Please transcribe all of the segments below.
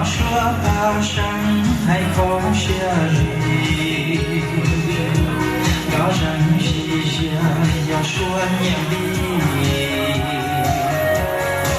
Suav paj seev hais qhov siab zim, nrov zeeg sib ziag yog suab nyiaj npib.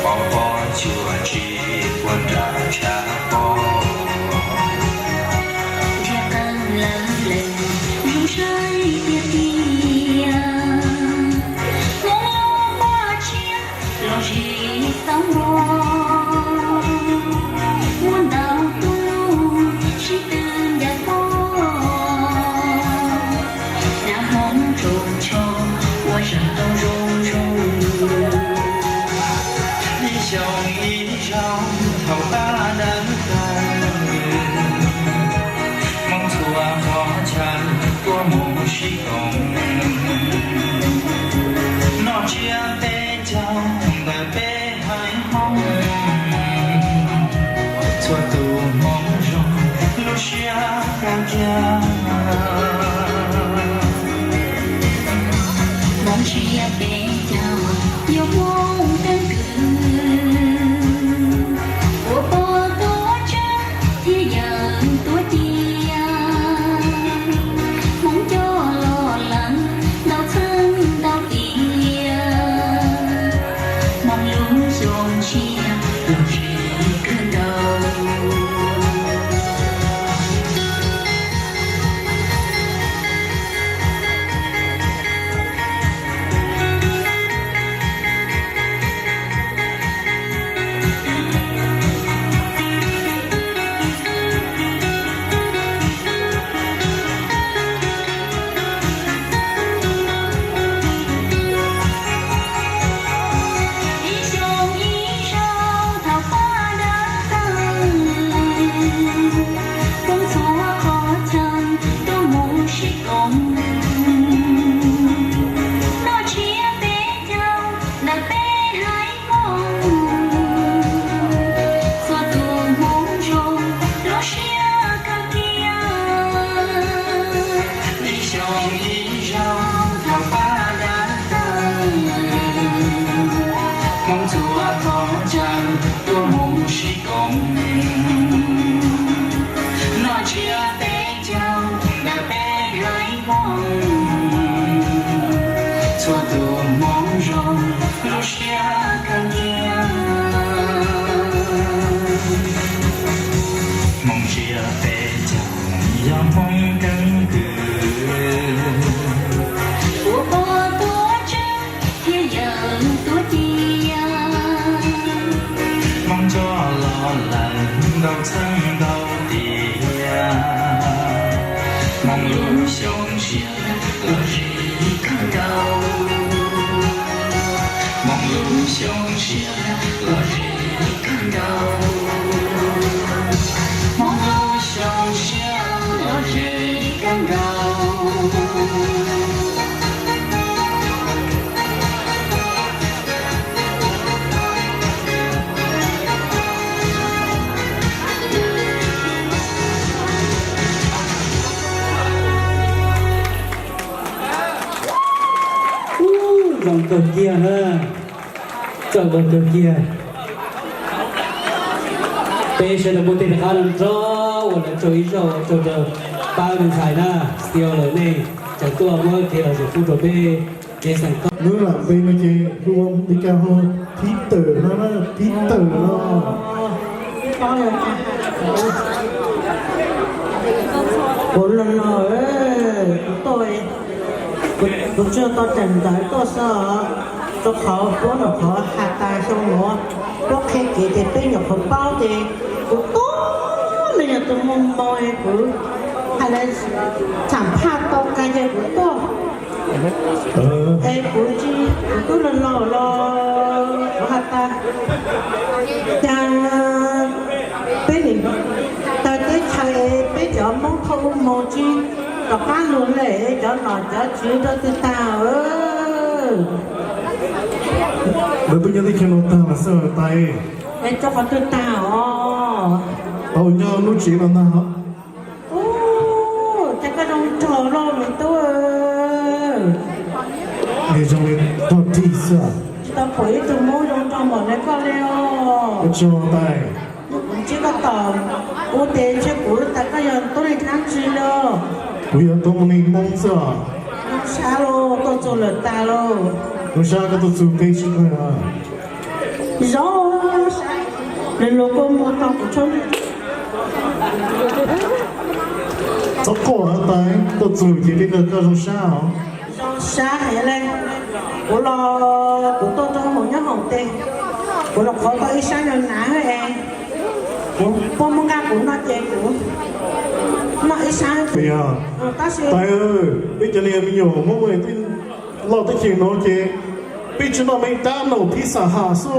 Pov pob cuam tsis puag nram tshav pob. Ntsiag qees lawv lees zoo saib tiag tiag, Hmoob lub paj tshiab los zis tau npog. Muaj ntau tus lus sib tw ncav pob, nab Hmoob tsoos tsho ua zaj tau zoo zoo. Ib xyoo ib zaug thaum pab dawb tawg, Hmoob txhua qhov chaw tuaj mus sib koom, noj tsiab peb caug ntawm peb haiv Hmoob, txhua tus Hmoob zoo lub siab kawg kiag. Hmoob tsiab peb caug yog Hmoob keeb kwm, ua pog tuav tswv thiab yawm tuav cia. Hmoob coj los lawm ntau txheej ntau tiam, Hmoob lub xyoo tshiab los zis kawg nkaus. Ib xyoo ib zaug thaum pab dawb tawg, Hmoob txhua qhov chaw tuaj mus sib koom, noj tsiab peb caug ntawm peb haiv Hmoob, txhua tus Hmoob zoo lub siab kawg kiag. Ib xyoo ib zaug thaum pab dawb tawg, Hmoob txhua qhov chaw tuaj mus sib koom, noj tsiab peb caug ntawm peb haiv Hmoob, txhua tus Hmoob zoo lub siab kawg kiag. Hmoob tsiab peb caug yog Hmoob keeb kwm, ua pog tuav tswv thiab yawm tuav cia. Hmoob coj los lawm ntau txheej ntau tiam, Hmoob lub xyoo tshiab los zis kawg nkaus. Hmoob lub xyoo tshiab los zis kawg nkaus. Hmoob lub xyoo tshiab los zis kawg nkaus. Zoo kawg kiag na, txawj ua kawg kiag. Peb sawv daws muab tej rov qab no nrog ua lawv tsaug ib zaug, tsaug rau pab me ntxhais na, stiao lawm nej tseem tuaj muab kev lom zem pub rau peb kev xeem koj. Nub lam npe no ces hu li cas hu? Thib tawm no na, thib tawm no. Kuv los los, kuv tuaj, kuv tsuas tau tseem ntawv tuaj xwb os, rau qhov puab nyuam qhuav has tas xyoo nuav puab qhia kev ces peb nyuam qhuav paub ces kuv tuaj, nws yog tus muaj moo es kuv hais lawv xam phaj tau kag ces kuv tuaj. Es kuv tsis, kuv twb los laus los kuv has tas, cas peb nim tawg teb chaws es peb cov Hmoob thauj lub moo tsis rov qab lug le, cov nom cov tswv rau twg tag? Lawv peb nyob teb chaws no tag mas xwb tais. Es rau qhov twg tag os? Tau nyob lub tsev no ntag. Ub, cas koj zoo nraug lauj me tub. Nws zoo li tog rig xwb. Tsis tau pom ib tug Hmoob zoo nraug npaum li koj li os. Ua tsaug tais. Ntsib koj Ua tes ntshe kuv tas koj yog tuab neeg dlaab tsi lauj? Kuv yog tuab neeg Moob xwb os. Noob Sab lauj, tuaj txug lawm tas lauj? Noob Sab, koj tuaj txug peb tsi kawg os? Zoo Sab, lawv luag kuj muaj tau kuv tshab. Txhob quaj tas, tuaj txug ces peb kawg koj zoo sab os. Zoo sab heev le. Kuv los kuv tuaj rau hauv nyob hauv tes, kuv los qhov tau ib sab nyuag nav es kuv puab muab nqaj kuv noj ces kuv noj ib sab. Tab sis peb cov niag me nyuam Hmoob twb loj teb chaws no ces peb tsi noj me dab naum pizza has xwb.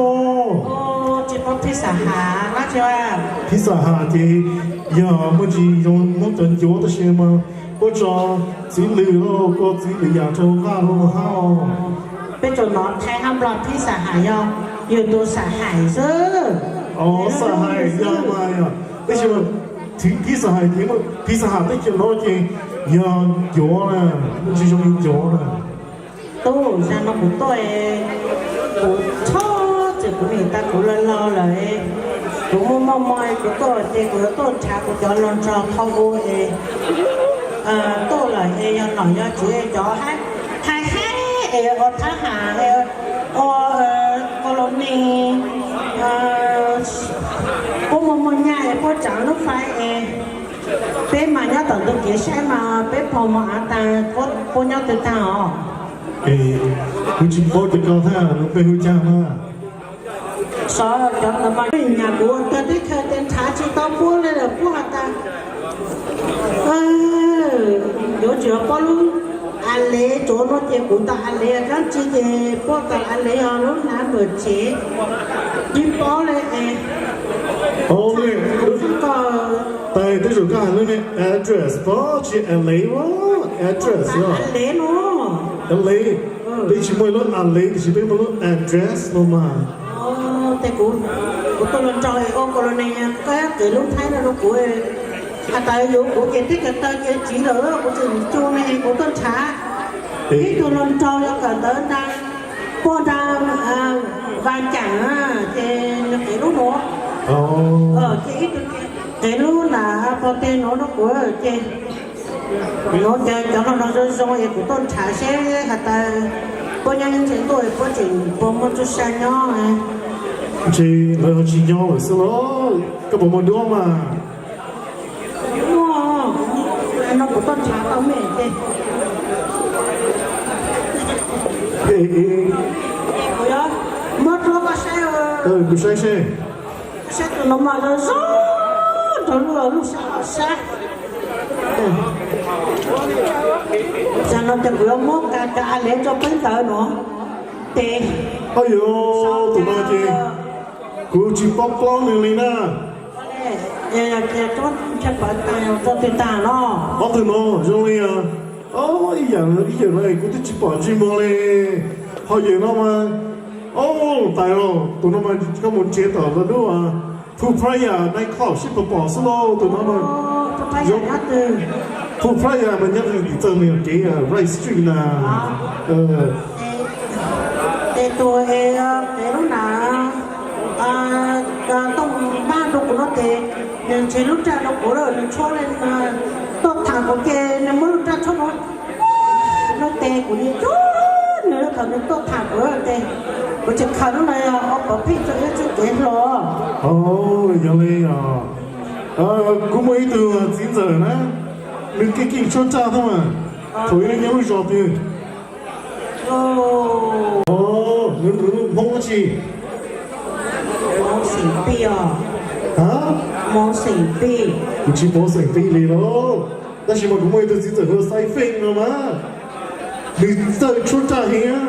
Pizza has ces yog muaj ntsis zoo Hmoob cov ncuav tab sis mas puab tso txiv lws lauj, kua txiv lws yam rau nqaj rau hab os. Peb tsuas nov Thaib hab Nplog, pizza has yog yus tus xab hais xwb. Xab hais yog mas yog, tab sis mas pizza has ces, pizza has teb chaws no ces yog ncuav na, muaj ntsis zoo li ncuav na. Tub, zag no kuv tuaj, kuv txhob txwm kuv niam tas kuv laus laus lawm, kuv muaj muaj mob kuv tuaj ces kuv yuav tuaj nrhav kuv cov hluas nraug qhov ua es tuaj lawm es yog nom yog tswv cov hais hais es ua thab ham es ua colony, puab muaj muaj nyaj es puab tsaav lub fais es peb mas nyob tom ntug kev saib mas peb pog mos av taag, puab nyob twg taag os? Kuv tsis paub tias koj thaj lub npe hu caag mas. Sov cov ntawd mas nyam kuv ua tag teb chaws tes nrhav tsis tau puab le lawm, puab has tas yuav tsis paub lub a lev, tsuav no ces kuv tas a lev dlaab tsi ces puab tas a lev yog lub nav npawm tsev, tsis paub le es. Tais tej zaum koj has lub niag address pob tsi a lev, address yog a lev no. A lev, peb tsis muaj lub a lev tiam sis peb muaj lub address no mas. Tes kuv, kuv tuaj lug nrog ua colony, koj qev lub Thaib no rau kuv, has tas yuav kuv ces teb chaws taw ces tsiv lawm, kuv tseem cu ne kuv tuaj nrhav. Ib tug hluas nraug yog kawm ntawv nraag, puag nraag Vaj Caam ces nws qev lub nuav, ces ib tug qev lub nram pog teg nuav rau kuv ces nuav ces cov hluas nraug zoo zoo es kuv tuaj nrhav seb has tas puab nyob ib ntsis ntuj puab tseem puas muaj txuj sa nyob. Ntshe lawv ho tsis nyob lawm xwb los, koj puas muaj duab mas? Muaj, no kuv tuaj nrhav tau me ces kuv yuav muab rua koj saib, kuv saib seb. Saib tus nuav mas zoo zoo nraug lub, lub sab hauv sab. Tam no ces kuv yuav muab ka ka a lev rua peb ntawd nuav. Tes, o yog, tus no ces kuv tsis paub plaub nws li na. Rua twg tag no? Ob tug no zoo li, o, ib yam, ib yam no kuv twb tsis pom ntsej muag li. Ho yawm no mas, o, tais os, tus no mas koj mus nrhiav tom lub Phu Phraya night club seb puas pom xwb lauj. Tus no mas, Phu Phraya mas nyob tim txawg nws kev Wright Street na. Tes tus es, tes lub nram Tooj Npab rau kuv no tes, nws nrhiav lub raj rau kuv lawm, nws tshuab li, tuaj tham kuv ces nws muab lub raj tshuab no, no tes kuv yeej cuag nws thaum nws tuaj tham kuv tes, kuv tseem khaws lub no yog ua pov phij rau ib txoj kev hlo. Yog li os, kuv muaj ib tug txiv ntxawm na, nws keej keej tshuab raj thiab mas, thaum ub nyob lub zos twg? Nws lub Hmoob dab tsi? Hmoob xeem Pij os. Hmoob xeem Pij. Kuv tsis paub xeem Pij li lauj, tab sis mas kuv muaj ib tug txiv ntxawm hu ua Xaiv Feej no mas, nws txawj tshuab raj heev.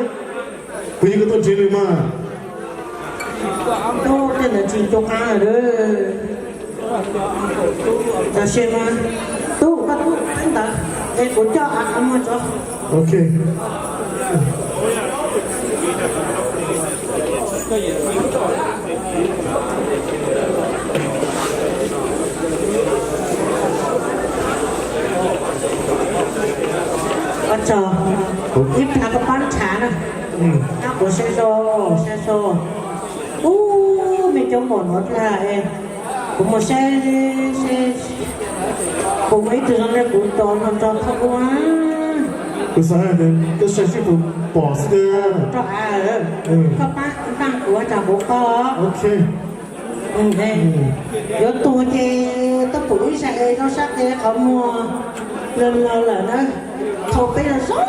Puas yog koj tuaj nrhiav nws mas? Tub, tej ntawd tsis nco qab lawm. Tam sim no, tub, koj tub, ntawd es kuv coj a muag tso. Ok. Ib plag koj pab nrhav na, kuv saib so, saib so. Ub, mej cov mom no dlaag es. Kuv mus saib, saib, kuv muaj ib tug zoo li kuv tos no rau thaj ua. Kuv xav hais tias koj saib seb puas pom xwb tiag. Rau av, koj pab npaj kuv tsam kuv qo. Ok. Yuav tuag ces tuaj pum ib sab es rau sab tes qhov muag los los lawm na. Thaum peb los zoo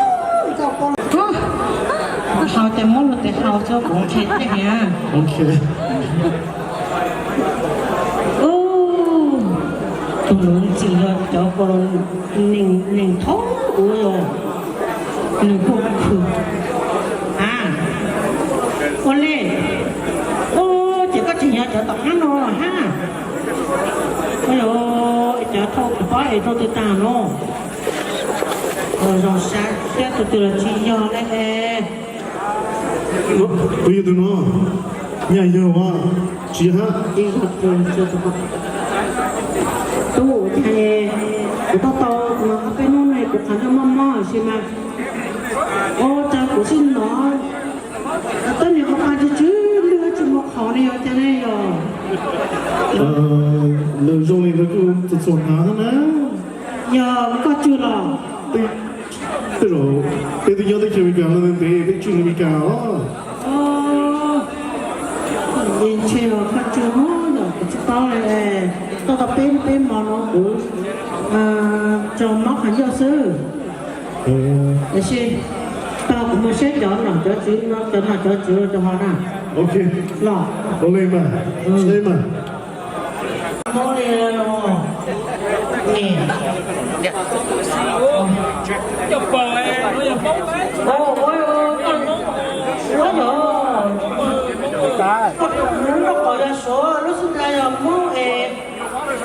nkauj pom. Koj haus ces muab luag tes haus tso kuv nqhis tej hiam. Ok. Tus nuav ntxim yog cov neeg thaum ub los nws kuj khwv. A, ua li, ua ces koj tseem yog cov tom qab no los hab. Ua li, cov thauj kuv pob es thauj twg tag no. Zoo sab thiab tus twg los tsis yog li. Puas yog tus no? Nyaj yog as, tsis yog hab. Tub, ua cas kuv tau tau peb hnub no kuv qhov ncauj mob mob sis mas. Ua cas kuv sib hnov tej niag qhov pab tsw tsw lwj tsis muaj qhov li, ua cas ne yog? Lawv zoo li lawv kuj txhua txhua hnav na. Yog koj tsw los? Tej zaum peb twb nyob teb chaws Amelikas los ntev ntev peb tsw li Amelikas os. Ntshe koj tsw os, yog kuv tsis paub li. Tuaj tau peb peb hmo no kuv tso mob qhov ncauj xwb. Tiam sis tau kuv mus saib cov nom cov tswv no, cov nom cov tswv rau hauv na. Ok. Los. Ua li mas, saib mas. Koj lub nraub qaum yog Suav, lub xub ntiag yog Hmoob es,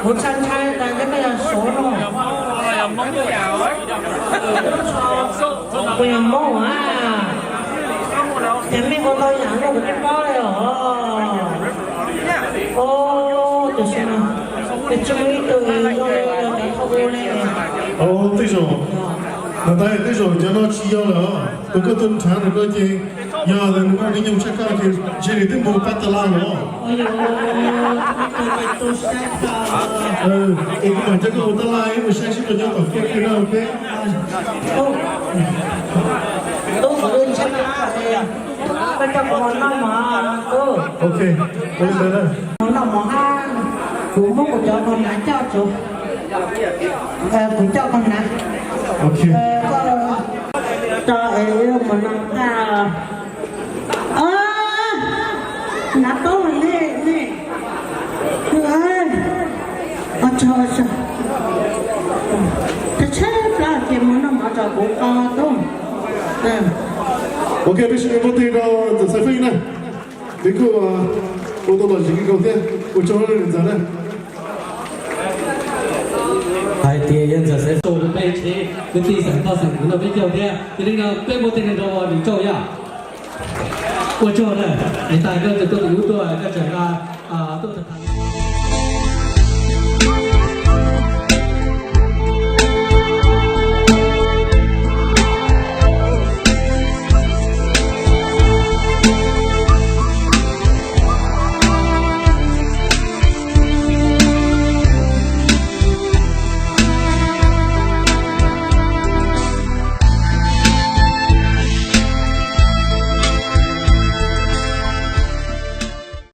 kuv ntshai ntshai tas ntshe koj yog Suav no. Kuv yog Hmoob a. Ces mej ua tau yam no kuv tsis paub li os. Ua, tam sim no kuv tsis muaj ib tug zoo li cov thauj ub li. Tej zaum, no tab tej zaum cov no tsis yog lawm os. Tus koj tuaj nrhav ntawm koj ces yog nws muaj hnub nyoog tshaj koj ces ntshe nws twb mus pab tas laj lawm. Es kuv mam coj koj mus taj laj ib mus saib seb koj nyob tom kiab kiag na, ok? Ok, ua li ntawd na. Kuv muab kuv cov koj hnav coj tso. Kuv coj koj hnav. Ok. Tso es mus no tag. Hnav paub li ne. Ua tsaug, ua tsaug. Tshaib tshaib plab ces mus noj mov tso kuv qo tub. Ok, peb sawv daws npuaj teg rau ntxawm Xaiv Feej na. Nws kuj ua tau lom zem kawg nkaus thiab, ua tsaug rau ntxawm na. Hais tias yog ntxawm Xaiv Feej rau peb tsev kwv tij xeem thoj xeem kwv nrog peb caug thiab, yog li no peb npuaj teg rau nws tsaug yom. Ua tsaug na, es tas koj tseem tuaj tus ub tuaj, koj tseem tuaj tag.